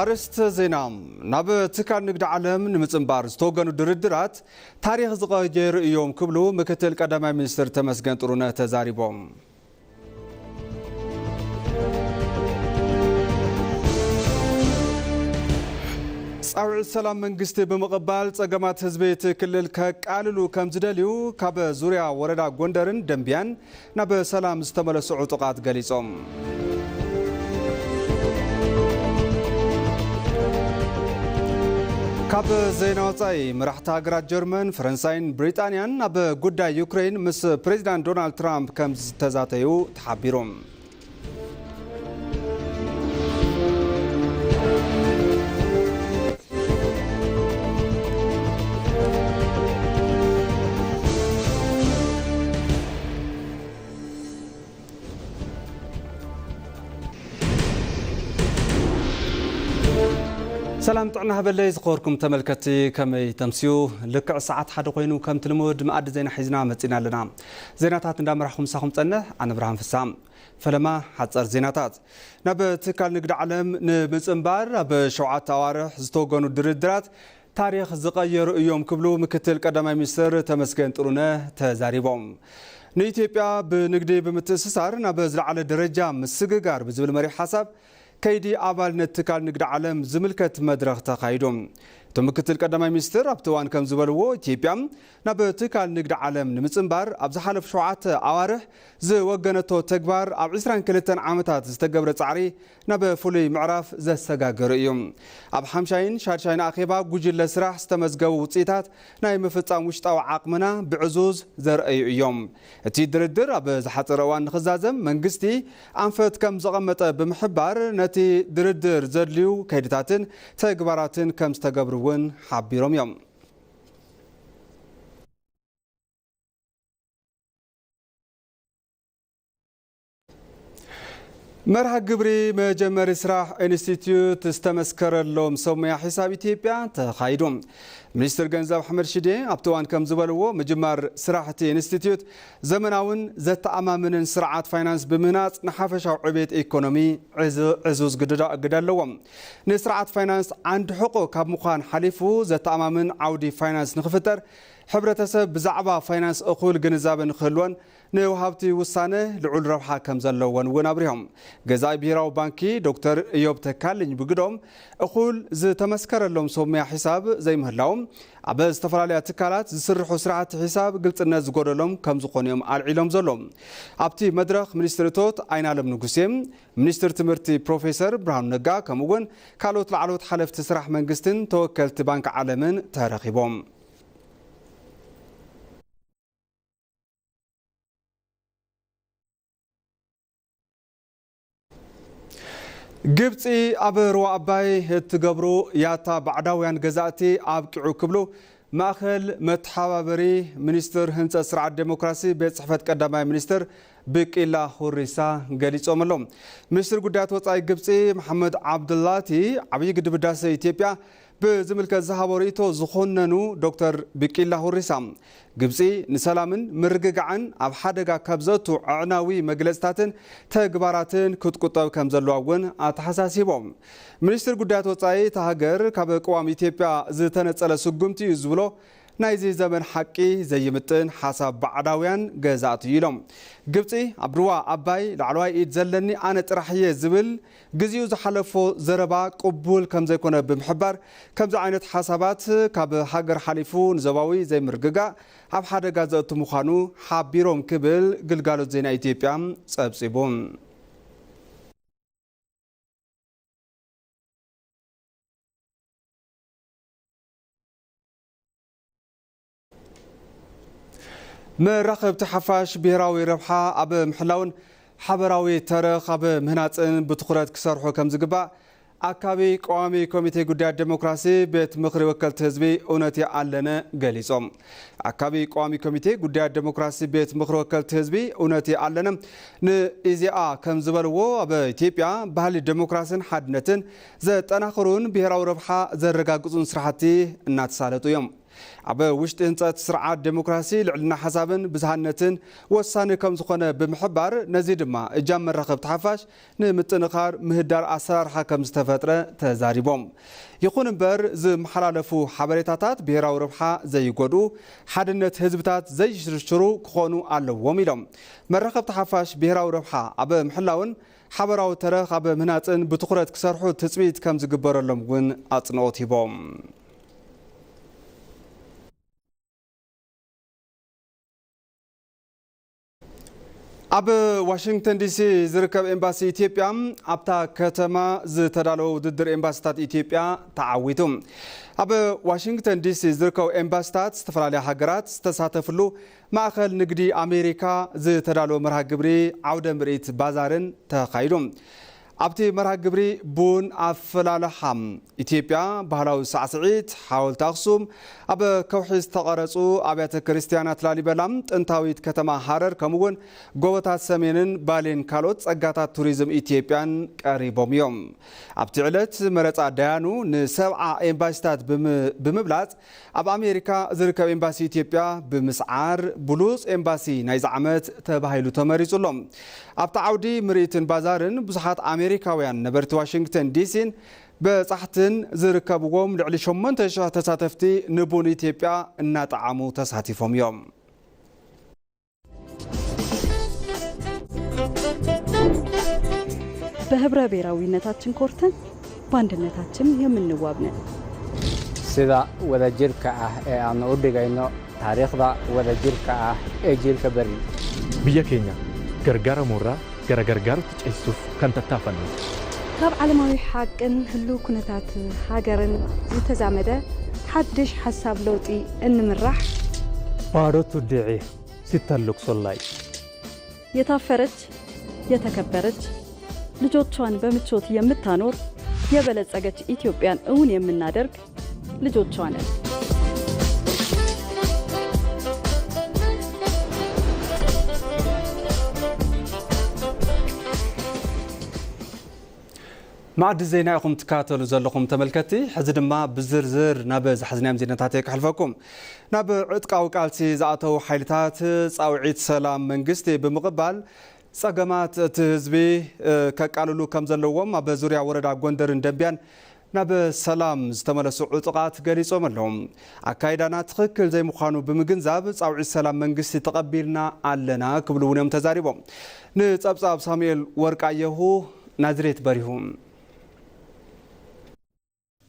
ኣርእስተ ዜና። ናብ ትካል ንግዲ ዓለም ንምጽንባር ዝተወገኑ ድርድራት ታሪኽ ዝቐየሩ እዮም ክብሉ ምክትል ቀዳማይ ሚኒስትር ተመስገን ጥሩነህ ተዛሪቦም። ጻውዒት ሰላም መንግስቲ ብምቕባል ጸገማት ህዝቢ እቲ ክልል ከቃልሉ ከም ዝደልዩ ካብ ዙርያ ወረዳ ጎንደርን ደንቢያን ናብ ሰላም ዝተመለሱ ዕጡቓት ገሊጾም። ካብ ዜና ወጻኢ፣ መራሕቲ ሃገራት ጀርመን፣ ፈረንሳይን ብሪጣንያን ኣብ ጉዳይ ዩክሬን ምስ ፕሬዚዳንት ዶናልድ ትራምፕ ከም ዝተዛተዩ ተሓቢሩ። ሰላም ጥዕና ሃበለይ ዝኸበርኩም ተመልከትቲ፣ ከመይ ተምስዩ? ልክዕ ሰዓት ሓደ ኮይኑ ከምቲ ልሙድ መኣዲ ዜና ሒዝና መጺና ኣለና። ዜናታት እንዳመራሕኹም ምሳኹም ጸንሕ፣ ኣነ ብርሃን ፍሳ። ፈለማ ሓጸር ዜናታት። ናብ ትካል ንግዲ ዓለም ንምጽንባር ኣብ ሸውዓተ ኣዋርሕ ዝተወገኑ ድርድራት ታሪኽ ዝቐየሩ እዮም ክብሉ ምክትል ቀዳማይ ሚኒስትር ተመስገን ጥሩነህ ተዛሪቦም። ንኢትዮጵያ ብንግዲ ብምትእስሳር ናብ ዝለዓለ ደረጃ ምስግጋር ብዝብል መሪሕ ሓሳብ ከይዲ ኣባልነት ትካል ንግዲ ዓለም ዝምልከት መድረኽ ተኻይዱ። እቶም ምክትል ቀዳማይ ሚኒስትር ኣብቲ እዋን ከም ዝበልዎ፣ ኢትዮጵያ ናብ ትካል ንግዲ ዓለም ንምጽንባር ኣብ ዝሓለፉ ሸውዓተ ኣዋርሕ ዝወገነቶ ተግባር ኣብ ዕስራን ክልተን ዓመታት ዝተገብረ ጻዕሪ ናብ ፍሉይ ምዕራፍ ዘሰጋገረ እዩ። ኣብ ሓምሻይን ሻድሻይን ኣኼባ ጉጅለ ስራሕ ዝተመዝገቡ ውጽኢታት ናይ ምፍጻም ውሽጣዊ ዓቕምና ብዕዙዝ ዘርእዩ እዮም። እቲ ድርድር ኣብ ዝሓጸረ እዋን ንኽዛዘም መንግስቲ ኣንፈት ከም ዘቐመጠ ብምሕባር፣ ነቲ ድርድር ዘድልዩ ከይድታትን ተግባራትን ከም ዝተገብሩ እውን ሓቢሮም እዮም። መርሃ ግብሪ መጀመሪ ስራሕ ኢንስቲትዩት ዝተመስከረሎም ሰብ ሞያ ሒሳብ ኢትዮጵያ ተኻይዱ። ሚኒስትር ገንዘብ ኣሕመድ ሽዴ ኣብቲ እዋን ከም ዝበልዎ፣ ምጅማር ስራሕ እቲ ኢንስቲትዩት ዘመናውን ዘተኣማምንን ስርዓት ፋይናንስ ብምህናጽ ንሓፈሻዊ ዕቤት ኢኮኖሚ ዕዙ-፣ ዕዙዝ ግድዳ-፣ ግደ ኣለዎ። ንስርዓት ፋይናንስ ዓንዲ ሕቖ ካብ ምዃን ሓሊፉ ዘተኣማምን ዓውዲ ፋይናንስ ንኽፍጠር፣ ሕብረተሰብ ብዛዕባ ፋይናንስ እኹል ግንዛበ ንክህልዎን ንወሃብቲ ውሳነ ልዑል ረብሓ ከም ዘለዎን እውን ኣብሪሆም። ገዛኢ ብሄራዊ ባንኪ ዶክተር እዮብ ተካልኝ ብግዶም፣ እኹል ዝተመስከረሎም ሰብ ሞያ ሒሳብ ዘይምህላዎም፣ ኣብ ዝተፈላለያ ትካላት ዝስርሑ ስራሕቲ ሒሳብ ግልጽነት ዝጎደሎም ከም ዝኾኑ እዮም ኣልዒሎም ዘለዉ። ኣብቲ መድረኽ ሚኒስትር እቶት ኣይናለም ንጉሴ፣ ሚኒስትር ትምህርቲ ፕሮፌሰር ብርሃኑ ነጋ፣ ከምኡ እውን ካልኦት ላዕለዎት ሓለፍቲ ስራሕ መንግስትን ተወከልቲ ባንክ ዓለምን ተረኺቦም። ግብጺ ኣብ ሩባ ኣባይ እትገብሮ ያታ ባዕዳውያን ገዛእቲ ኣብቂዑ ክብሉ ማእኸል መተሓባበሪ ሚኒስትር ህንጸት ስርዓት ዴሞክራሲ ቤት ጽሕፈት ቀዳማይ ሚኒስትር ብቂላ ሁሪሳ ገሊጾም ኣለዉ። ሚኒስትር ጉዳያት ወጻኢ ግብጺ መሓመድ ዓብዱላቲ ዓብዪ ግድብ ህዳሰ ኢትዮጵያ ብዝምልከት ዝሃቦ ርእይቶ ዝኾነኑ ዶክተር ቢቂላ ሁሪሳ፣ ግብጺ ንሰላምን ምርግጋዕን ኣብ ሓደጋ ካብ ዘእቱ ኣዕናዊ መግለጽታትን ተግባራትን ክትቁጠብ ከም ዘለዋ እውን ኣተሓሳሲቦም። ሚኒስትር ጉዳያት ወጻኢ እታ ሃገር፣ ካብ ቅዋም ኢትዮጵያ ዝተነጸለ ስጉምቲ እዩ ዝብሎ ናይዚ ዘመን ሓቂ ዘይምጥን ሓሳብ ባዕዳውያን ገዛእቲ እዩ ኢሎም። ግብጺ ኣብ ሩባ ኣባይ ላዕለዋይ ኢድ ዘለኒ ኣነ ጥራሕ እየ ዝብል ግዜኡ ዝሓለፎ ዘረባ ቅቡል ከም ዘይኮነ ብምሕባር፣ ከምዚ ዓይነት ሓሳባት ካብ ሃገር ሓሊፉ ንዞባዊ ዘይምርግጋእ ኣብ ሓደጋ ዘእቱ ምዃኑ ሓቢሮም ክብል ግልጋሎት ዜና ኢትዮጵያ ጸብጺቡ። መራኸብቲ ሓፋሽ ብሄራዊ ረብሓ ኣብ ምሕላውን ሓበራዊ ተረኽ ኣብ ምህናጽን ብትኹረት ክሰርሑ ከም ዝግባእ ኣካቢ ቀዋሚ ኮሚቴ ጉዳያት ዴሞክራሲ ቤት ምኽሪ ወከልቲ ህዝቢ እውነቴ ኣለነ ገሊጾም። ኣካቢ ቀዋሚ ኮሚቴ ጉዳያት ዴሞክራሲ ቤት ምኽሪ ወከልቲ ህዝቢ እውነቴ ኣለነ ንኢዜኣ ከም ዝበልዎ፣ ኣብ ኢትዮጵያ ባህሊ ዴሞክራስን ሓድነትን ዘጠናኽሩን ብሄራዊ ረብሓ ዘረጋግጹን ስራሕቲ እናተሳለጡ እዮም። ኣብ ውሽጢ ህንፀት ስርዓት ዴሞክራሲ ልዕልና ሓሳብን ብዝሃነትን ወሳኒ ከም ዝኾነ ብምሕባር፣ ነዚ ድማ እጃም መራኸብቲ ሓፋሽ ንምጥንኻር ምህዳር ኣሰራርሓ ከም ዝተፈጥረ ተዛሪቦም። ይኹን እምበር፣ ዝመሓላለፉ ሓበሬታታት ብሄራዊ ረብሓ ዘይጎድኡ፣ ሓድነት ህዝብታት ዘይሽርሽሩ ክኾኑ ኣለዎም ኢሎም። መራኸብቲ ሓፋሽ ብሄራዊ ረብሓ ኣብ ምሕላውን ሓበራዊ ተረኽ ኣብ ምህናፅን ብትኹረት ክሰርሑ ትፅቢት ከም ዝግበረሎም እውን ኣፅንኦት ሂቦም። ኣብ ዋሽንግተን ዲሲ ዝርከብ ኤምባሲ ኢትዮጵያ ኣብታ ከተማ ዝተዳለወ ውድድር ኤምባሲታት ኢትዮጵያ ተዓዊቱ። ኣብ ዋሽንግተን ዲሲ ዝርከቡ ኤምባሲታት ዝተፈላለያ ሃገራት ዝተሳተፍሉ ማእኸል ንግዲ ኣሜሪካ ዝተዳለወ መርሃ ግብሪ ዓውደ ምርኢት ባዛርን ተኻይዱ። ኣብቲ መርሃ ግብሪ ቡን ኣፈላልሓ ኢትዮጵያ፣ ባህላዊ ሳዕስዒት፣ ሓወልቲ ኣኽሱም፣ ኣብ ከውሒ ዝተቐረጹ ኣብያተ ክርስቲያናት ላሊበላ፣ ጥንታዊት ከተማ ሃረር፣ ከምኡውን ጎቦታት ሰሜንን ባሌን ካልኦት ጸጋታት ቱሪዝም ኢትዮጵያን ቀሪቦም እዮም። ኣብቲ ዕለት መረጻ ዳያኑ ንሰብዓ ኤምባሲታት ብም-፣ ብምብላጽ ኣብ ኣሜሪካ ዝርከብ ኤምባሲ ኢትዮጵያ ብምስዓር ብሉጽ ኤምባሲ ናይዚ ዓመት ተባሂሉ ተመሪጹ ኣሎ። ኣብቲ ዓውዲ ምርኢትን ባዛርን ብዙሓት ኣሜሪካውያን ነበርቲ ዋሽንግተን ዲሲን በጻሕትን ዝርከብዎም ልዕሊ ሸሞንተ ሽሕ ተሳተፍቲ ንቡን ኢትዮጵያ እናጠዓሙ ተሳቲፎም እዮም። በህብረ ብሔራዊነታችን ኮርተን በአንድነታችን የምንዋብ ነን። Sida wadajirka ah ee aan u dhigayno taariikhda wadajirka ah ee jiilka berri. Biyya keenya gargaaramuurraa gara gargaarutti ceesisuuf kan tattaafannu. ካብ ዓለማዊ ሓቅን ህሉው ኩነታት ሃገርን ዝተዛመደ ሓድሽ ሓሳብ ለውጢ እንምራሕ Baadootu deece si talluqsollay. የታፈረች፣ የተከበረች፣ ልጆቿን በምቾት የምታኖር የበለጸገች ኢትዮጵያን እውን የምናደርግ ልጆቿ ነን። ማዕዲ ዜና ኢኹም ትከታተሉ ዘለኹም ተመልከቲ። ሕዚ ድማ ብዝርዝር ናብ ዝሓዝናዮም ዜናታት ክሕልፈኩም። ናብ ዕጥቃዊ ቃልሲ ዝኣተዉ ሓይልታት ጻውዒት ሰላም መንግስቲ ብምቕባል ጸገማት እቲ ህዝቢ ከቃልሉ ከም ዘለዎም ኣብ ዙርያ ወረዳ ጎንደርን ደንቢያን ናብ ሰላም ዝተመለሱ ዕጡቓት ገሊጾም ኣለዉ። ኣካይዳና ትኽክል ዘይምዃኑ ብምግንዛብ ጻውዒት ሰላም መንግስቲ ተቐቢልና ኣለና ክብሉ እውን እዮም ተዛሪቦም። ንጸብጻብ ሳሙኤል ወርቃየሁ ናዝሬት በሪሁ።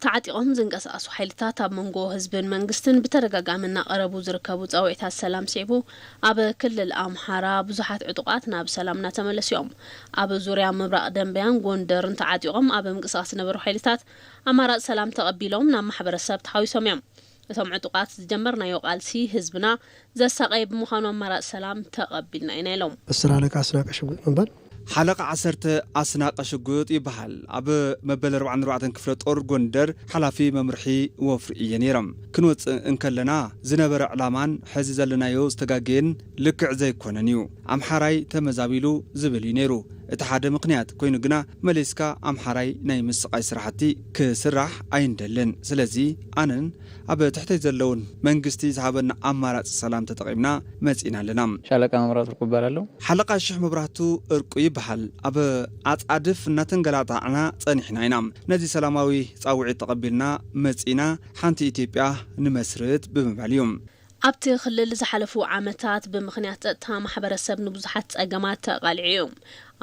ተዓጢቖም ዝንቀሳቐሱ ሓይልታት ኣብ መንጎ ህዝብን መንግስትን ብተደጋጋሚ እናቐረቡ ዝርከቡ ጻውዒታት ሰላም ስዒቡ ኣብ ክልል ኣምሓራ ብዙሓት ዕጡቓት ናብ ሰላም እናተመለሱ እዮም። ኣብ ዙርያ ምብራቕ ደንበያን ጎንደርን ተዓጢቖም ኣብ ምንቅስቓስ ዝነበሩ ሓይልታት ኣማራፂ ሰላም ተቐቢሎም ናብ ማሕበረሰብ ተሓዊሶም እዮም። እቶም ዕጡቓት ዝጀመርናዮ ቃልሲ ህዝብና ዘሳቐየ ብምዃኑ ኣማራፂ ሰላም ተቐቢልና ኢና ኢሎም። እስር ኣለቃ ኣስናቀ ሽጉጥ ምባል ሓለቓ ዓሰርተ ኣስናቀ ሽጉጥ ይበሃል። ኣብ መበል ኣርባዓን ኣርባዕተን ክፍለ ጦር ጎንደር ሓላፊ መምርሒ ወፍሪ እየ ነይረ። ክንወፅእ እንከለና ዝነበረ ዕላማን ሕዚ ዘለናዮ ዝተጋገየን ልክዕ ዘይኮነን እዩ። ኣምሓራይ ተመዛቢሉ ዝብል እዩ ነይሩ። እቲ ሓደ ምኽንያት ኮይኑ ግና መሊስካ ኣምሓራይ ናይ ምስቓይ ስራሕቲ ክስራሕ ኣይንደልን። ስለዚ ኣነን ኣብ ትሕተይ ዘለውን መንግስቲ ዝሃበና ኣማራፂ ሰላም ተጠቒምና መፂና ኣለና። ሻለቃ መብራቱ ወርቁ እባላለሁ። ሓለቓ ሽሕ መብራህቱ እርቁ ይበሃል። ኣብ ኣፃድፍ እናተንገላታዕና ፀኒሕና ኢና። ነዚ ሰላማዊ ፃውዒት ተቐቢልና መፂና ሓንቲ ኢትዮጵያ ንመስርት ብምባል እዩ። ኣብቲ ክልል ዝሓለፉ ዓመታት ብምኽንያት ፀጥታ ማሕበረሰብ ንብዙሓት ፀገማት ተቓሊዑ እዩ።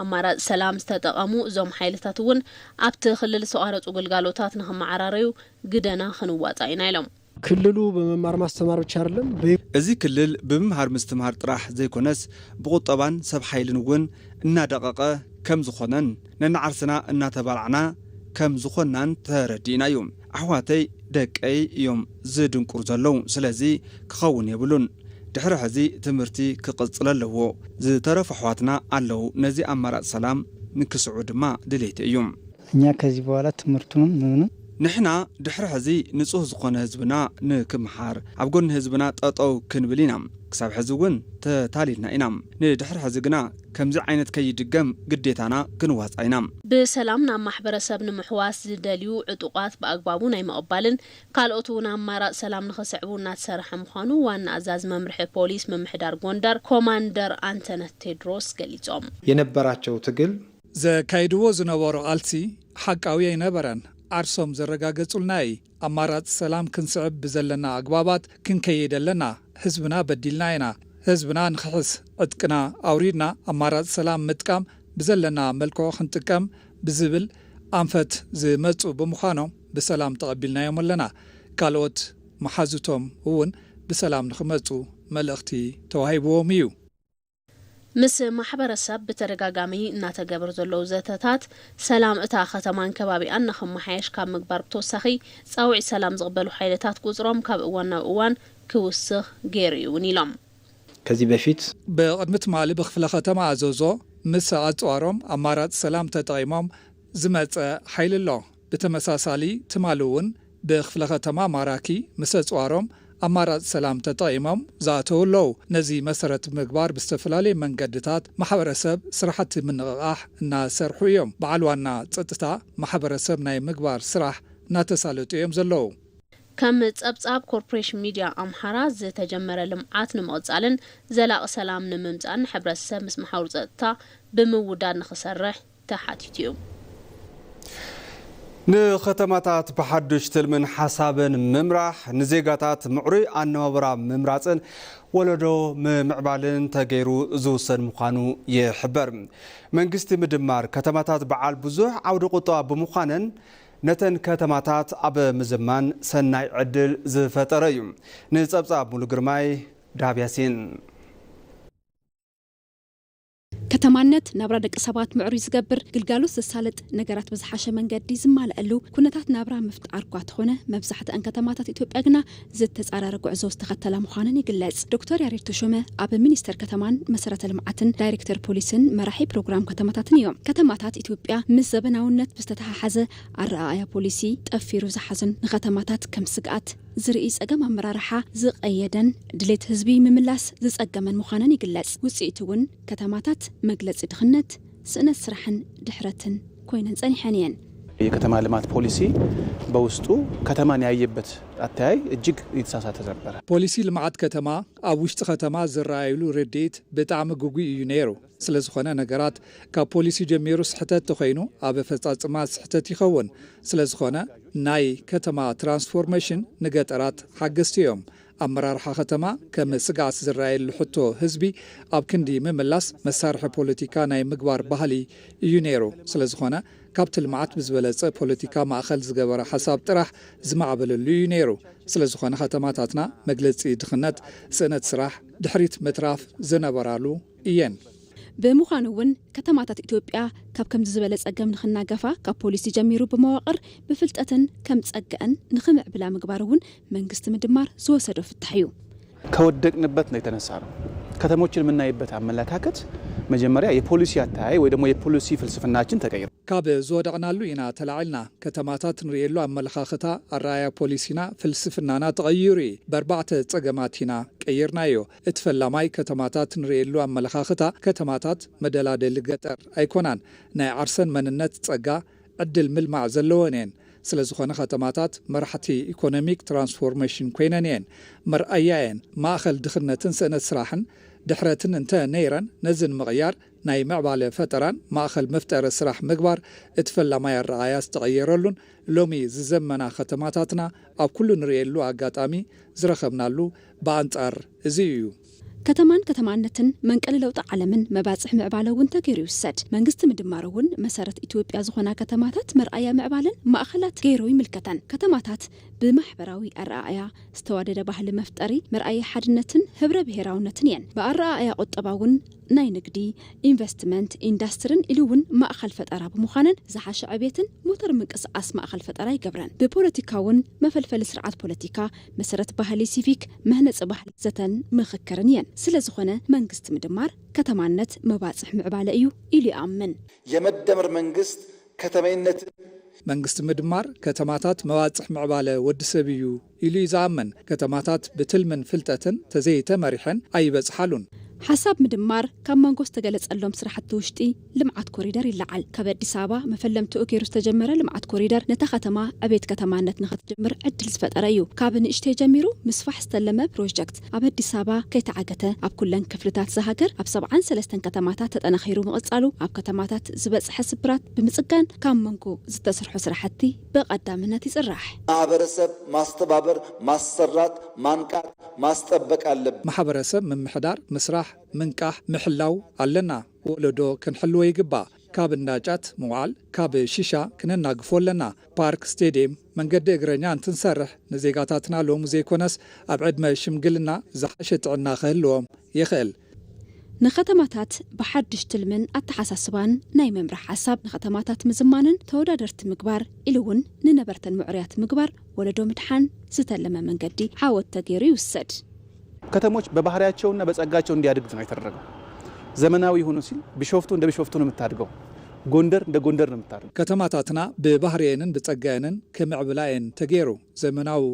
ኣማራፂ ሰላም ዝተጠቐሙ እዞም ሓይልታት እውን ኣብቲ ክልል ዝተቋረፁ ግልጋሎታት ንኽመዓራረዩ ግደና ክንዋፃእ ኢና ኢሎም። ክልሉ በመማር ማስተማር ብቻ አይደለም። እዚ ክልል ብምምሃር ምስትምሃር ጥራሕ ዘይኮነስ ብቁጠባን ሰብ ሓይልን እውን እናደቐቐ ከም ዝኾነን ነንዓርስና እናተባላዕና ከም ዝኾንናን ተረዲእና እዩ። ኣሕዋተይ ደቀይ እዮም ዝድንቁሩ ዘለዉ። ስለዚ ክኸውን የብሉን። ድሕሪ ሕዚ ትምህርቲ ክቕፅል ኣለዎ። ዝተረፉ ኣሕዋትና ኣለዉ። ነዚ ኣማራፂ ሰላም ንክስዕቡ ድማ ድሌተይ እዩ። እኛ ከዚህ በኋላ ትምህርቱንም ምንም ንሕና ድሕሪ ሕዚ ንጹህ ዝኾነ ህዝብና ንክምሓር ኣብ ጎኒ ህዝብና ጠጠው ክንብል ኢና። ክሳብ ሕዚ እውን ተታሊልና ኢና። ንድሕሪ ሕዚ ግና ከምዚ ዓይነት ከይድገም ግዴታና ክንዋጻ ኢና። ብሰላም ናብ ማሕበረሰብ ንምሕዋስ ዝደልዩ ዕጡቓት ብኣግባቡ ናይ ምቕባልን ካልኦት እውን ኣማራጽ ሰላም ንኽስዕቡ እናተሰርሐ ምዃኑ ዋና ኣዛዚ መምርሒ ፖሊስ ምምሕዳር ጎንደር ኮማንደር ኣንተነት ቴድሮስ ገሊጾም። የነበራቸው ትግል ዘካይድዎ ዝነበሩ ቃልሲ ሓቃዊ ኣይነበረን። ዓርሶም ዘረጋገጹልና እዩ። ኣማራጺ ሰላም ክንስዕብ ብዘለና ኣግባባት ክንከይድ ኣለና። ህዝብና በዲልና ኢና። ህዝብና ንኽሕስ ዕጥቅና ኣውሪድና ኣማራጺ ሰላም ምጥቃም ብዘለና መልክዑ ክንጥቀም ብዝብል ኣንፈት ዝመጹ ብምዃኖም ብሰላም ተቐቢልናዮም ኣለና። ካልኦት መሓዙቶም እውን ብሰላም ንኽመጹ መልእኽቲ ተዋሂብዎም እዩ። ምስ ማሕበረሰብ ብተደጋጋሚ እናተገብር ዘለዉ ዘተታት ሰላም እታ ከተማን ከባቢኣን ንኽመሓየሽ ካብ ምግባር ብተወሳኺ ጻውዒት ሰላም ዝቕበሉ ሓይልታት ቁፅሮም ካብ እዋን ናብ እዋን ክውስኽ ገይሩ እዩ እውን ኢሎም። ከዚህ በፊት ብቕድሚ ትማሊ ብክፍለ ከተማ ኣዘዞ ምስ ኣፅዋሮም ኣማራፂ ሰላም ተጠቒሞም ዝመፀ ሓይሊ ኣሎ። ብተመሳሳሊ ትማሊ እውን ብክፍለ ከተማ ማራኪ ምስ ኣፅዋሮም ኣማራፂ ሰላም ተጠቒሞም ዝኣተዉ ኣለዉ። ነዚ መሰረት ብምግባር ብዝተፈላለየ መንገድታት ማሕበረሰብ ስራሕቲ ምንቕቓሕ እናሰርሑ እዮም። በዓል ዋና ፀጥታ ማሕበረሰብ ናይ ምግባር ስራሕ እናተሳለጡ እዮም ዘለዉ። ከም ጸብጻብ ኮርፖሬሽን ሚድያ ኣምሓራ ዝተጀመረ ልምዓት ንምቕጻልን ዘላቒ ሰላም ንምምጻእን ሕብረተሰብ ምስ መሓውር ጸጥታ ብምውዳድ ንኽሰርሕ ተሓቲቱ እዩ። ንከተማታት ብሓዱሽ ትልምን ሓሳብን ምምራሕ ንዜጋታት ምዕሩይ ኣነባብራ ምምራፅን ወለዶ ምምዕባልን ተገይሩ ዝውሰን ምዃኑ ይሕበር። መንግስቲ ምድማር ከተማታት በዓል ብዙሕ ዓውዲ ቁጠባ ብምዃነን ነተን ከተማታት ኣብ ምዝማን ሰናይ ዕድል ዝፈጠረ እዩ። ንፀብፃብ ሙሉ ግርማይ ዳብ ያሲን። ከተማነት ናብራ ደቂ ሰባት ምዕሩይ ዝገብር፣ ግልጋሎት ዘሳልጥ፣ ነገራት ብዝሓሸ መንገዲ ዝማልኣሉ ኩነታት ናብራ ምፍጣር እኳ ተኾነ፣ መብዛሕትኣን ከተማታት ኢትዮጵያ ግና ዝተጻረረ ጉዕዞ ዝተኸተላ ምዃነን ይግለጽ። ዶክተር ያሬድ ተሾመ ኣብ ሚኒስተር ከተማን መሰረተ ልምዓትን ዳይሬክተር ፖሊስን መራሒ ፕሮግራም ከተማታትን እዮም። ከተማታት ኢትዮጵያ ምስ ዘበናውነት ብዝተተሓሓዘ ኣረኣእያ ፖሊሲ ጠፊሩ ዝሓዘን ንከተማታት ከም ስግኣት ዝርኢ ጸገም ኣመራርሓ ዝቐየደን ድሌት ህዝቢ ምምላስ ዝጸገመን ምዃነን ይግለጽ። ውጽኢቱ እውን ከተማታት መግለጺ ድኽነት፣ ስእነት ስራሕን ድሕረትን ኮይነን ጸኒሐን እየን። የከተማ ልማት ፖሊሲ በውስጡ ከተማን ያየበት አተያይ እጅግ የተሳሳተ ነበረ። ፖሊሲ ልምዓት ከተማ ኣብ ውሽጢ ከተማ ዝረኣየሉ ርድኢት ብጣዕሚ ግጉይ እዩ ነይሩ። ስለ ዝኾነ ነገራት ካብ ፖሊሲ ጀሚሩ ስሕተት ተኾይኑ ኣብ ኣፈጻጽማ ስሕተት ይኸውን። ስለ ዝኾነ ናይ ከተማ ትራንስፎርሜሽን ንገጠራት ሓገዝቲ እዮም። ኣመራርሓ ከተማ ከም ስግኣት ዝረኣየሉ ሕቶ ህዝቢ ኣብ ክንዲ ምምላስ መሳርሒ ፖለቲካ ናይ ምግባር ባህሊ እዩ ነይሩ። ስለ ዝኾነ ካብቲ ልምዓት ብዝበለጸ ፖለቲካ ማእኸል ዝገበረ ሓሳብ ጥራሕ ዝማዕበለሉ እዩ ነይሩ። ስለ ዝኾነ ከተማታትና መግለጺ ድኽነት፣ ስእነት ስራሕ፣ ድሕሪት ምትራፍ ዝነበራሉ እየን። ብምዃኑ እውን ከተማታት ኢትዮጵያ ካብ ከምዚ ዝበለ ጸገም ንኽናገፋ ካብ ፖሊሲ ጀሚሩ ብመዋቕር ብፍልጠትን ከም ጸግዐን ንኽምዕብላ ምግባር እውን መንግስቲ ምድማር ዝወሰዶ ፍታሕ እዩ። ከወደቅንበት ነው የተነሳ ነው። ከተሞችን የምናይበት አመለካከት መጀመሪያ የፖሊሲ አተያይ ወይ ደግሞ የፖሊሲ ፍልስፍናችን ተቀይሮ። ካብ ዝወደቕናሉ ኢና ተላዒልና። ከተማታት ንርእየሉ ኣመለኻኽታ፣ ኣረኣያ ፖሊሲና፣ ፍልስፍናና ተቐይሩ እዩ። በርባዕተ ጸገማት ኢና ቀይርናዮ። እቲ ፈላማይ ከተማታት ንርእየሉ ኣመለኻኽታ፣ ከተማታት መደላደሊ ገጠር ኣይኮናን። ናይ ዓርሰን መንነት ጸጋ ዕድል ምልማዕ ዘለወን እየን። ስለ ዝኾነ ከተማታት መራሕቲ ኢኮኖሚክ ትራንስፎርሜሽን ኮይነን እየን። መርኣያ እየን። ማእኸል ድኽነትን ስእነት ስራሕን ድሕረትን እንተ ነይረን ነዚ ንምቕያር ናይ ምዕባለ ፈጠራን ማእኸል መፍጠሪ ስራሕ ምግባር እቲ ፈላማይ ኣረኣያ ዝተቐየረሉን ሎሚ ዝዘመና ከተማታትና ኣብ ኩሉ ንርእየሉ ኣጋጣሚ ዝረኸብናሉ ብኣንጻር እዚ እዩ። ከተማን ከተማነትን መንቀሊ ለውጢ ዓለምን መባጽሕ ምዕባለ እውን ተገይሩ ይውሰድ። መንግስቲ ምድማር እውን መሰረት ኢትዮጵያ ዝኾና ከተማታት መርኣያ ምዕባለን ማእኸላት ገይሩ ይምልከተን። ከተማታት ብማሕበራዊ ኣረኣእያ ዝተዋደደ ባህሊ መፍጠሪ መርኣያ ሓድነትን ህብረ ብሔራውነትን እየን። ብኣረኣእያ ቁጠባ እውን ናይ ንግዲ፣ ኢንቨስትመንት፣ ኢንዳስትርን ኢሉ እውን ማእኸል ፈጠራ ብምዃነን ዝሓሸ ዕብየትን ሞተር ምንቅስቃስ ማእኸል ፈጠራ ይገብረን። ብፖለቲካ እውን መፈልፈሊ ስርዓት ፖለቲካ፣ መሰረት ባህሊ ሲቪክ፣ መህነፂ ባህሊ ዘተን ምኽክርን እየን። ስለ ዝኾነ መንግስቲ ምድማር ከተማነት መባፅሕ ምዕባለ እዩ ኢሉ ይኣምን። የመደመር መንግስት ከተመይነትን መንግስቲ ምድማር ከተማታት መባፅሕ ምዕባለ ወዲ ሰብ እዩ ኢሉ እዩ ዝኣምን። ከተማታት ብትልምን ፍልጠትን ተዘይተመሪሐን ኣይበፅሓሉን። ሓሳብ ምድማር ካብ መንጎ ዝተገለጸሎም ስራሕቲ ውሽጢ ልምዓት ኮሪደር ይለዓል። ካብ ኣዲስ ኣበባ መፈለምትኡ ገይሩ ዝተጀመረ ልምዓት ኮሪደር ነታ ከተማ ዕቤት ከተማነት ንኽትጅምር ዕድል ዝፈጠረ እዩ። ካብ ንእሽተይ ጀሚሩ ምስፋሕ ዝተለመ ፕሮጀክት ኣብ ኣዲስ ኣበባ ከይተዓገተ ኣብ ኩለን ክፍልታት ዝሃገር ኣብ ሰብዓን ሰለስተን ከተማታት ተጠናኺሩ ምቕጻሉ ኣብ ከተማታት ዝበጽሐ ስብራት ብምጽጋን ካብ መንጎ ዝተሰርሑ ስራሕቲ ብቐዳምነት ይጽራሕ። ማህበረሰብ ማስተባበር፣ ማሰራት፣ ማንቃት፣ ማስጠበቅ አለብን። ማሕበረሰብ ምምሕዳር፣ ምስራሕ፣ ምንቃሕ፣ ምሕላው ኣለና። ወለዶ ክንሕልዎ ይግባእ። ካብ እንዳጫት ምውዓል፣ ካብ ሺሻ ክነናግፎ ኣለና። ፓርክ፣ ስቴድየም፣ መንገዲ እግረኛ እንትንሰርሕ ንዜጋታትና ሎሚ ዘይኮነስ ኣብ ዕድመ ሽምግልና ዝሓሸ ጥዕና ክህልዎም ይኽእል። ንከተማታት ብሓድሽ ትልምን ኣተሓሳስባን ናይ ምምራሕ ሓሳብ ንከተማታት ምዝማንን ተወዳደርቲ ምግባር ኢሉ እውን ንነበርተን ምዕሩያት ምግባር ወለዶ ምድሓን ዝተለመ መንገዲ ዓወት ተገይሩ ይውሰድ። ከተሞች በባህሪያቸውና በጸጋቸው እንዲያድግ ነው የተደረገው። ዘመናዊ ይሁኑ ሲል ቢሾፍቱ እንደ ቢሾፍቱ ነው የምታድገው። ጎንደር እንደ ጎንደር ነው የምታድገው። ከተማታትና ብባህሪኤንን ብጸጋኤንን ክምዕብላ እየን ተገይሩ። ዘመናዊ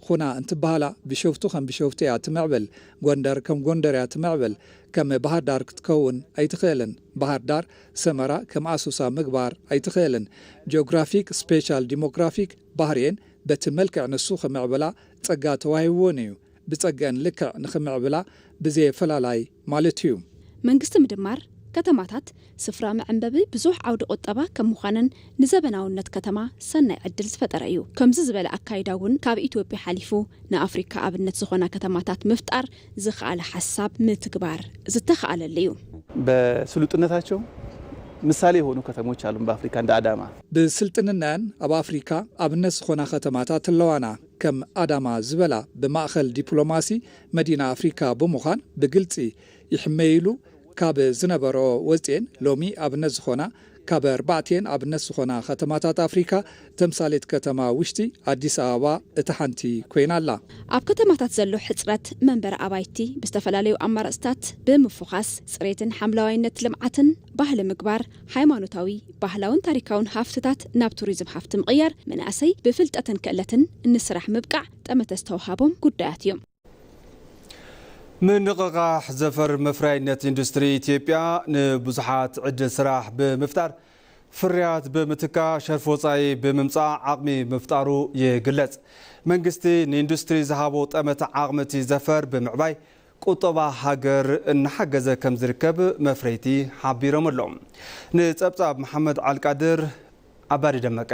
ኹና እንትበሃላ ቢሾፍቱ ከም ቢሾፍቱ እያ ትምዕብል፣ ጎንደር ከም ጎንደር እያ ትምዕብል። ከም ባህር ዳር ክትከውን ኣይትኽእልን። ባህር ዳር ሰመራ ከም ኣሶሳ ምግባር ኣይትኽእልን። ጂኦግራፊክ ስፔሻል ዲሞግራፊክ ባህሪኤን በቲ መልክዕ ንሱ ክምዕብላ ጸጋ ተዋሂብወን እዩ። ብጸገን ልክዕ ንኽምዕብላ ብዘየፈላላይ ማለት እዩ። መንግስቲ ምድማር ከተማታት ስፍራ መዐንበቢ ብዙሕ ዓውዲ ቁጠባ ከም ምዃነን ንዘበናውነት ከተማ ሰናይ ዕድል ዝፈጠረ እዩ። ከምዚ ዝበለ ኣካይዳ እውን ካብ ኢትዮጵያ ሓሊፉ ንኣፍሪካ ኣብነት ዝኾና ከተማታት ምፍጣር ዝኸኣለ ሓሳብ ምትግባር ዝተኸኣለሉ እዩ። በስሉጥነታቸው ምሳሌ የሆኑ ከተሞች አሉን በአፍሪካ እንደ አዳማ። ብስልጥንነን ኣብ ኣፍሪካ ኣብነት ዝኾና ከተማታት ኣለዋና። ከም ኣዳማ ዝበላ ብማእኸል ዲፕሎማሲ መዲና ኣፍሪካ ብምዃን ብግልፂ ይሕመይሉ ካብ ዝነበሮ ወፅኤን ሎሚ ኣብነት ዝኾና ካብ ኣርባዕቴን ኣብነት ዝኾና ከተማታት ኣፍሪካ ተምሳሌት ከተማ ውሽጢ ኣዲስ ኣበባ እታ ሓንቲ ኮይና ኣላ። ኣብ ከተማታት ዘሎ ሕፅረት መንበሪ ኣባይቲ ብዝተፈላለዩ ኣማራፅታት ብምፉኻስ ፅሬትን ሓምለዋይነት ልምዓትን ባህሊ ምግባር፣ ሃይማኖታዊ፣ ባህላውን ታሪካውን ሃፍትታት ናብ ቱሪዝም ሃፍቲ ምቕያር፣ መናእሰይ ብፍልጠትን ክእለትን ንስራሕ ምብቃዕ ጠመተ ዝተውሃቦም ጉዳያት እዮም። ምንቕቓሕ ዘፈር መፍረያይነት ኢንዱስትሪ ኢትዮጵያ ንብዙሓት ዕድል ስራሕ ብምፍጣር ፍርያት ብምትካ ሸርፊ ወፃኢ ብምምፃእ ዓቕሚ ምፍጣሩ ይግለፅ። መንግስቲ ንኢንዱስትሪ ዝሃቦ ጠመተ ዓቕሚ እቲ ዘፈር ብምዕባይ ቁጠባ ሃገር እናሓገዘ ከም ዝርከብ መፍረይቲ ሓቢሮም ኣለዉ። ንፀብፃብ መሓመድ ዓልቃድር ኣባዲ ደመቀ።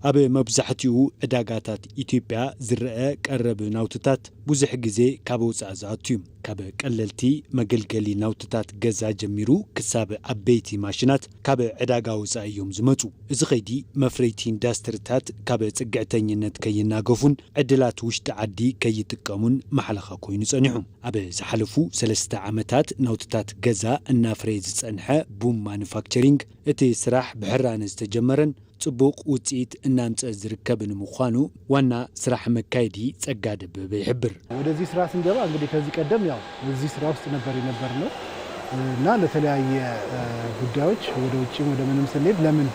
ኣብ መብዛሕትኡ ዕዳጋታት ኢትዮጵያ ዝረአ ቀረብ ናውትታት ብዙሕ ግዜ ካብ ወጻኢ ዝኣቱ እዩ። ካብ ቀለልቲ መገልገሊ ናውትታት ገዛ ጀሚሩ ክሳብ ዓበይቲ ማሽናት ካብ ዕዳጋ ወጻኢ እዮም ዝመጹ። እዚ ኸይዲ መፍረይቲ ኢንዳስትሪታት ካብ ጽግዕተኝነት ከይናገፉን ዕድላት ውሽጢ ዓዲ ከይጥቀሙን ማሕለኻ ኮይኑ ጸኒሑ። ኣብ ዝሓለፉ ሰለስተ ዓመታት ናውትታት ገዛ እናፍረየ ዝጸንሐ ቡም ማኑፋክቸሪንግ እቲ ስራሕ ብሕራነ ዝተጀመረን ጽቡቕ ውጽኢት እናምጸ ዝርከብን ምዃኑ ዋና ስራሕ መካየዲ ጸጋ ደበበ ይሕብር። ወደዚህ ስራ ስንገባ እንግዲህ ከዚህ ቀደም ያው እዚህ ስራ ውስጥ ነበር የነበርነው እና ለተለያየ ጉዳዮች ወደ ውጭም ወደ ምንም ስንሄድ ለምን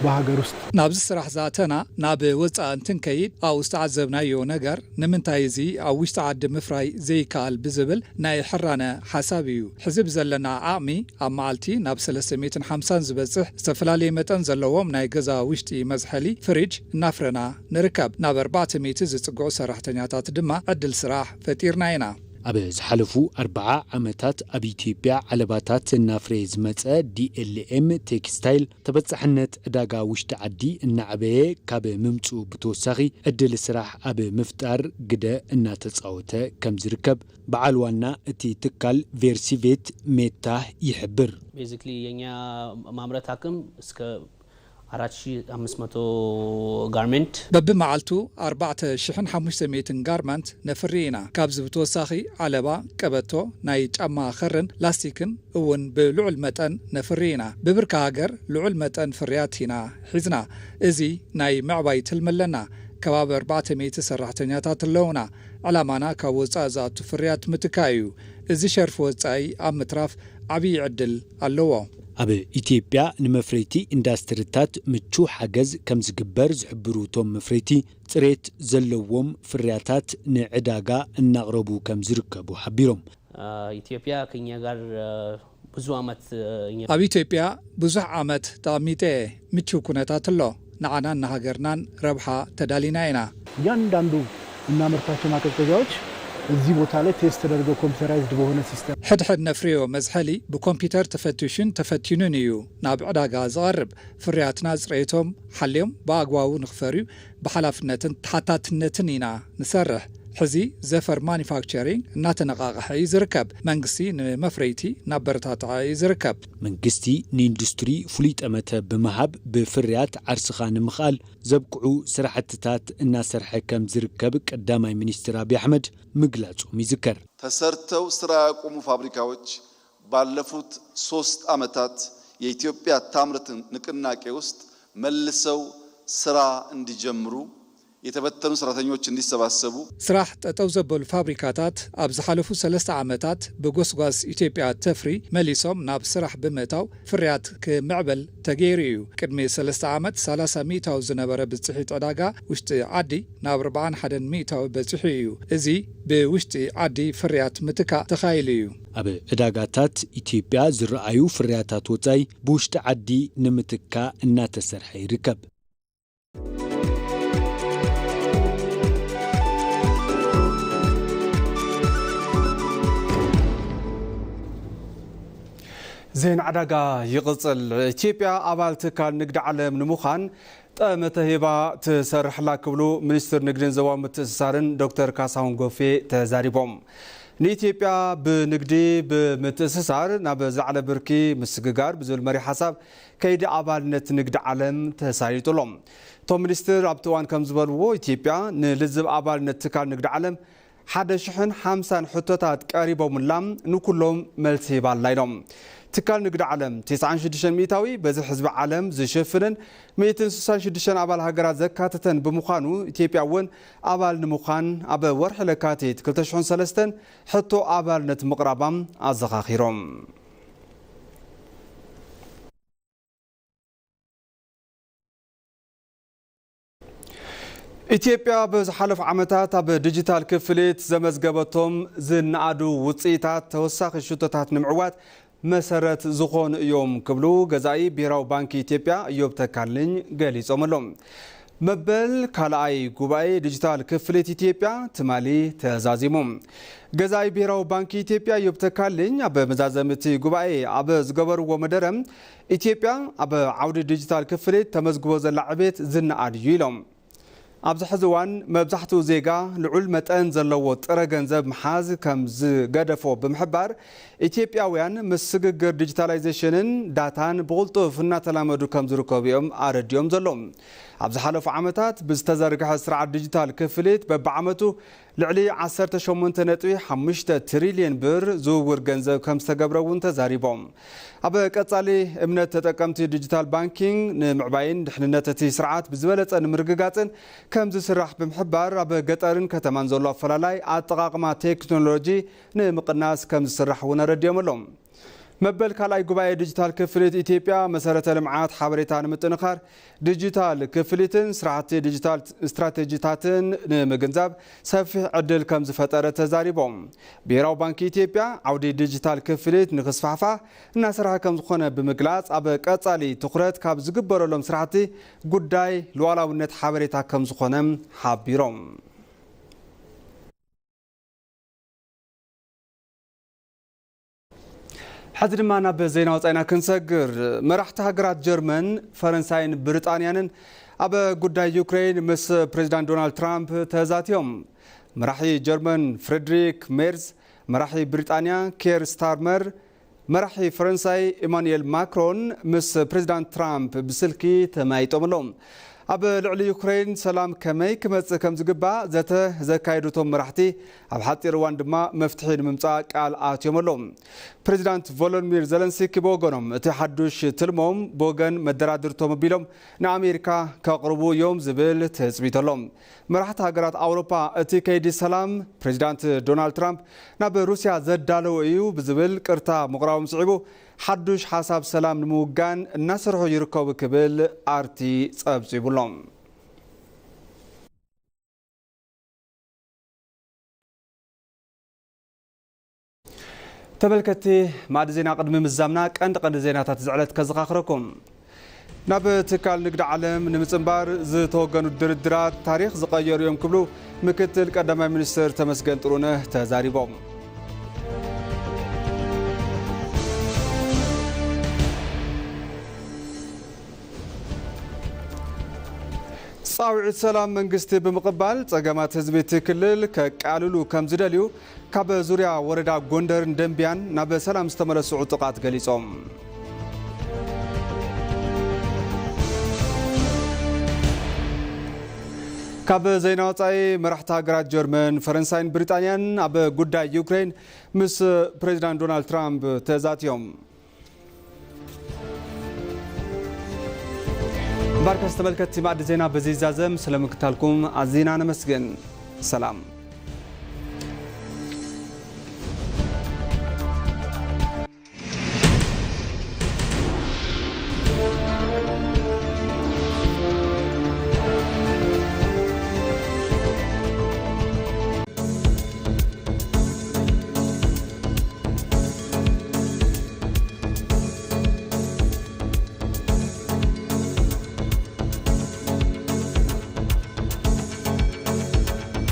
በሀገር ውስጥ ናብዚ ስራሕ ዝኣተና ናብ ወጻኢ እንትንከይድ ኣብኡ ዝተዓዘብናዮ ነገር ንምንታይ እዚ ኣብ ውሽጢ ዓዲ ምፍራይ ዘይከኣል ብዝብል ናይ ሕራነ ሓሳብ እዩ። ሕዚ ብዘለና ዓቕሚ ኣብ መዓልቲ ናብ ሰለስተ ሚእትን ሓምሳን ዝበጽሕ ዝተፈላለየ መጠን ዘለዎም ናይ ገዛ ውሽጢ መዝሐሊ ፍሪጅ እናፍረና ንርከብ። ናብ ኣርባዕተ ሚእቲ ዝጽግዑ ሰራሕተኛታት ድማ ዕድል ስራሕ ፈጢርና ኢና። ኣብ ዝሓለፉ ኣርብዓ ዓመታት ኣብ ኢትዮጵያ ዓለባታት እናፍረየ ዝመጸ ዲኤልኤም ቴክስታይል ተበጻሕነት ዕዳጋ ውሽጢ ዓዲ እናዕበየ ካብ ምምጽኡ ብተወሳኺ ዕድል ስራሕ ኣብ ምፍጣር ግደ እናተጻወተ ከም ዝርከብ በዓል ዋና እቲ ትካል ቬርሲቬት ሜታ ይሕብር። ቤዚክሊ የኛ ማምረት አቅም እስከ አራት ሺህ አምስት መቶ ጋርመንት በብመዓልቱ ኣርባዕተ ሽሕን ሓሙሽተ ሚእትን ጋርመንት ነፍሪ ኢና። ካብዚ ብተወሳኺ ዓለባ፣ ቀበቶ፣ ናይ ጫማ ኸርን ላስቲክን እውን ብልዑል መጠን ነፍሪ ኢና። ብብርኪ ሃገር ልዑል መጠን ፍርያት ኢና ሒዝና። እዚ ናይ ምዕባይ ትልሚ ኣለና። ከባቢ ኣርባዕተ ሚእቲ ሰራሕተኛታት ኣለዉና። ዕላማና ካብ ወጻኢ ዝኣቱ ፍርያት ምትካእ እዩ። እዚ ሸርፊ ወጻኢ ኣብ ምትራፍ ዓብዪ ዕድል ኣለዎ። ኣብ ኢትዮጵያ ንመፍረይቲ ኢንዳስትሪታት ምቹው ሓገዝ ከም ዝግበር ዝሕብሩ እቶም መፍረይቲ፣ ጽሬት ዘለዎም ፍርያታት ንዕዳጋ እናቕረቡ ከም ዝርከቡ ሓቢሮም። ኢትዮጵያ ከኛ ጋር ብዙ ዓመት እኛ ኣብ ኢትዮጵያ ብዙሕ ዓመት ተቐሚጠ እየ። ምቹው ኩነታት ኣሎ። ንዓናን ንሃገርናን ረብሓ ተዳሊና ኢና። እያንዳንዱ የምናመርታቸው ማቀዝቀዣዎች እዚህ ቦታ ላይ ቴስት ተደርገው ኮምፒውተራይዝድ በሆነ ሲስተም ሕድሕድ ነፍርዮ መዝሐሊ ብኮምፒውተር ተፈቲሹን ተፈቲኑን እዩ ናብ ዕዳጋ ዝቐርብ። ፍርያትና ጽሬቶም ሓልዮም ብኣግባቡ ንኽፈርዩ ብሓላፍነትን ተሓታትነትን ኢና ንሰርሕ። ሕዚ ዘፈር ማኒፋክቸሪንግ እናተነቓቕሐ እዩ ዝርከብ። መንግስቲ ንመፍረይቲ እናበረታትዐ እዩ ዝርከብ። መንግስቲ ንኢንዱስትሪ ፍሉይ ጠመተ ብምሃብ ብፍርያት ዓርስኻ ንምኽኣል ዘብቅዑ ስራሕትታት እናሰርሐ ከም ዝርከብ ቀዳማይ ሚኒስትር ኣብይ ኣሕመድ ምግላጾም ይዝከር። ተሰርተው ስራ ያቆሙ ፋብሪካዎች ባለፉት ሶስት ዓመታት የኢትዮጵያ ታምርት ንቅናቄ ውስጥ መልሰው ስራ እንዲጀምሩ፣ የተበተኑ ሰራተኞች እንዲሰባሰቡ፣ ስራሕ ጠጠው ዘበሉ ፋብሪካታት ኣብ ዝሓለፉ ሰለስተ ዓመታት ብጎስጓስ ኢትዮጵያ ተፍሪ መሊሶም ናብ ስራሕ ብምእታው ፍርያት ክምዕበል ተገይሩ እዩ። ቅድሚ ሰለስተ ዓመት ሰላሳ ሚእታዊ ዝነበረ ብፅሒት ዕዳጋ ውሽጢ ዓዲ ናብ ኣርባዓን ሓደን ሚእታዊ በፂሑ እዩ። እዚ ብውሽጢ ዓዲ ፍርያት ምትካእ ተኻኢሉ እዩ። ኣብ ዕዳጋታት ኢትዮጵያ ዝረኣዩ ፍርያታት ወጻኢ ብውሽጢ ዓዲ ንምትካእ እናተሰርሐ ይርከብ። ዜና ዕዳጋ ይቕጽል። ኢትዮጵያ ኣባል ትካል ንግዲ ዓለም ንምዃን ጠመተ ሂባ ትሰርሕ ኣላ ክብሉ ሚኒስትር ንግድን ዞባዊ ምትእስሳርን ዶክተር ካሳሁን ጎፌ ተዛሪቦም። ንኢትዮጵያ ብንግዲ ብምትእስሳር ናብ ዝለዓለ ብርኪ ምስግጋር ብዝብል መሪሕ ሓሳብ ከይዲ ኣባልነት ንግዲ ዓለም ተሳሊጡ ኣሎ። እቶም ሚኒስትር ኣብቲ እዋን ከም ዝበልዎ፣ ኢትዮጵያ ንልዝብ ኣባልነት ትካል ንግዲ ዓለም ሓደ ሽሕን ሓምሳን ሕቶታት ቀሪቦምላ፣ ንኩሎም መልሲ ሂባ ኣላ ኢሎም። ትካል ንግዲ ዓለም ተስዓን ሽዱሽተን ሚእታዊ በዚ ህዝቢ ዓለም ዝሽፍንን ሚእትን ስሳን ሽዱሽተን ኣባል ሃገራት ዘካተተን ብምዃኑ፣ ኢትዮጵያ እውን ኣባል ንምዃን ኣብ ወርሒ ለካቲት ክልተ ሽሕን ሰለስተን ሕቶ ኣባልነት ምቕራባም ኣዘኻኺሮም። ኢትዮጵያ ብዝሓለፉ ዓመታት ኣብ ዲጂታል ክፍሊት ዘመዝገበቶም ዝነኣዱ ውፅኢታት ተወሳኺ ሽቶታት ንምዕዋት መሰረት ዝኾኑ እዮም ክብሉ ገዛኢ ብሄራዊ ባንኪ ኢትዮጵያ እዮብ ተካልኝ ገሊጾም ኣለዉ። መበል ካልኣይ ጉባኤ ዲጂታል ክፍሊት ኢትዮጵያ ትማሊ ተዛዚሙ። ገዛኢ ብሄራዊ ባንኪ ኢትዮጵያ እዮብ ተካልኝ ኣብ መዛዘሚ እቲ ጉባኤ ኣብ ዝገበርዎ መደረ፣ ኢትዮጵያ ኣብ ዓውዲ ዲጂታል ክፍሊት ተመዝግቦ ዘላ ዕቤት ዝነኣድ እዩ ኢሎም። ኣብዚ ሕዚ እዋን መብዛሕትኡ ዜጋ ልዑል መጠን ዘለዎ ጥረ ገንዘብ ምሓዝ ከም ዝገደፎ ብምሕባር፣ ኢትዮጵያውያን ምስ ስግግር ዲጂታላይዜሽንን ዳታን ብቕልጡፍ እናተላመዱ ከም ዝርከቡ እዮም ኣረዲኦም ዘለዉ። ኣብ ዝሓለፉ ዓመታት ብዝተዘርግሐ ስርዓት ዲጂታል ክፍሊት በብዓመቱ ልዕሊ ዓሰርተ ሸሞንተ ነጥቢ ሓሙሽተ ትሪልየን ብር ዝውውር ገንዘብ ከም ዝተገብረ እውን ተዛሪቦም። ኣብ ቀጻሊ እምነት ተጠቀምቲ ዲጂታል ባንኪንግ ንምዕባይን ድሕንነት እቲ ስርዓት ብዝበለጸ ንምርግጋጽን ከም ዝስራሕ ብምሕባር፣ ኣብ ገጠርን ከተማን ዘሎ ኣፈላላይ ኣጠቓቕማ ቴክኖሎጂ ንምቕናስ ከም ዝስራሕ እውን ኣረዲኦም ኣለዉ። መበል ካልኣይ ጉባኤ ዲጂታል ክፍሊት ኢትዮጵያ መሰረተ ልምዓት ሓበሬታ ንምጥንኻር፣ ዲጂታል ክፍሊትን ስራሕቲ ዲጂታል ስትራቴጂታትን ንምግንዛብ ሰፊሕ ዕድል ከም ዝፈጠረ ተዛሪቦም። ብሄራዊ ባንኪ ኢትዮጵያ ዓውዲ ዲጂታል ክፍሊት ንክስፋሕፋሕ እናሰርሐ ከም ዝኾነ ብምግላጽ፣ ኣብ ቀጻሊ ትኹረት ካብ ዝግበረሎም ስራሕቲ ጉዳይ ሉዓላውነት ሓበሬታ ከም ዝኾነ ሓቢሮም። ሕዚ ድማ ናብ ዜና ወጻኢና ክንሰግር። መራሕቲ ሃገራት ጀርመን፣ ፈረንሳይን ብሪጣንያንን ኣብ ጉዳይ ዩክሬን ምስ ፕሬዚዳንት ዶናልድ ትራምፕ ተዛትዮም። መራሒ ጀርመን ፍሬድሪክ ሜርዝ፣ መራሒ ብሪጣንያ ኬር ስታርመር፣ መራሒ ፈረንሳይ ኢማኑኤል ማክሮን ምስ ፕሬዚዳንት ትራምፕ ብስልኪ ተመያይጦም ኣለዉ። ኣብ ልዕሊ ዩክሬን ሰላም ከመይ ክመጽእ ከም ዝግባእ ዘተ ዘካየዱ እቶም መራሕቲ፣ ኣብ ሓጺር እዋን ድማ መፍትሒ ንምምጻእ ቃል ኣትዮም ኣለዉ። ፕሬዚዳንት ቮሎዲሚር ዘለንስኪ ብወገኖም፣ እቲ ሓዱሽ ትልሞም ብወገን መደራድርቶም ኣቢሎም ንኣሜሪካ ከቕርቡ እዮም ዝብል ትጽቢት ኣሎ። መራሕቲ ሃገራት ኣውሮፓ፣ እቲ ከይዲ ሰላም ፕሬዚዳንት ዶናልድ ትራምፕ ናብ ሩስያ ዘዳለወ እዩ ብዝብል ቅርታ ምቕራቦም ስዒቡ፣ ሓዱሽ ሓሳብ ሰላም ንምውጋን እናሰርሑ ይርከቡ ክብል ኣርቲ ጸብጺቡሎም። ተመልከትቲ ማዕዲ ዜና፣ ቅድሚ ምዛምና ቀንዲ ቀንዲ ዜናታት ዝዕለት ከዘኻኽረኩም። ናብ ትካል ንግዲ ዓለም ንምጽንባር ዝተወገኑ ድርድራት ታሪኽ ዝቐየሩ እዮም ክብሉ ምክትል ቀዳማይ ሚኒስትር ተመስገን ጥሩነህ ተዛሪቦም። ጻውዒት ሰላም መንግስቲ ብምቕባል ጸገማት ህዝቢ እቲ ክልል ከቃልሉ ከም ዝደልዩ ካብ ዙርያ ወረዳ ጎንደርን ደንቢያን ናብ ሰላም ዝተመለሱ ዕጡቓት ገሊጾም። ካብ ዜና ወጻኢ፣ መራሕቲ ሃገራት ጀርመን፣ ፈረንሳይን ብሪጣንያን ኣብ ጉዳይ ዩክሬን ምስ ፕሬዚዳንት ዶናልድ ትራምፕ ተዛትዮም። እምበርከስ ተመልከትቲ ማዕዲ ዜና በዚ ይዛዘም፣ ስለምክታልኩም ኣዚና ነመስግን። ሰላም።